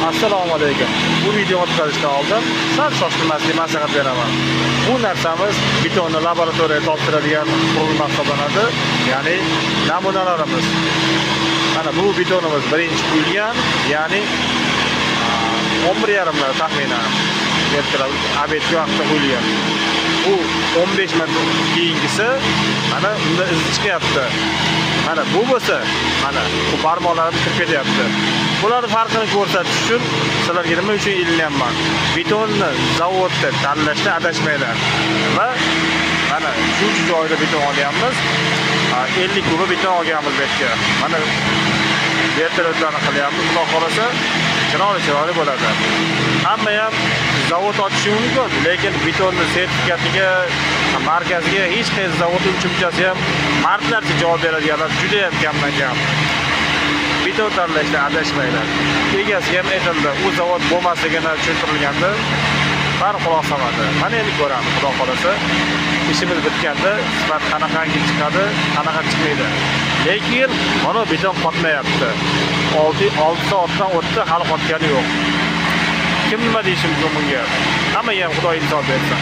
Assalomu alaykum. Bu videoni o'tkazishdan oldin sal shoshilmaslik maslahat beraman. Bu narsamiz betonni laboratoriyaga topshiradigan qurilma hisoblanadi, ya'ni namunalarimiz. Mana bu betonimiz birinchi quyilgan, ya'ni 11:30lar taxminan ertalab обед vaqtida quyilgan. Bu 15 minut keyingisi, mana unda izi chiqyapti. Mana bu bo'lsa, mana bu barmoqlarim kirib ketyapti. Bularni farqini ko'rsatish uchun sizlarga nima uchun ilinyapman. Betonni zavodda tanlashda adashmanglar. Va mana shuncha joyda beton olyapmiz. 50 kuba beton olganmiz bu yerga. Mana vertolyotlarni qilyapmiz. Xudo xohlasa, chiroyli chiroyli bo'ladi. Hamma ham zavod ochishi mumkin, lekin betonni sertifikatiga, markaziga hech qaysi zavod uncha-munchasi ham mardlarcha javob beradiganlar juda ham kamdan kam. Beton tanlashda adashmanglar. Egasiga ham aytildi, u zavod bo'lmasligini tushuntirilganda bari quloq solmadi. Mana endi ko'ramiz, Xudo xohlasa, ishimiz bitganda sifat qanaqangi chiqadi, qanaqa chiqmaydi. Lekin mana beton qotmayapti. 6 soatdan o'tdi, hali qotgani yo'q. Kim nima deyishi mumkin bunga? Hammaga ham Xudo insof bersin.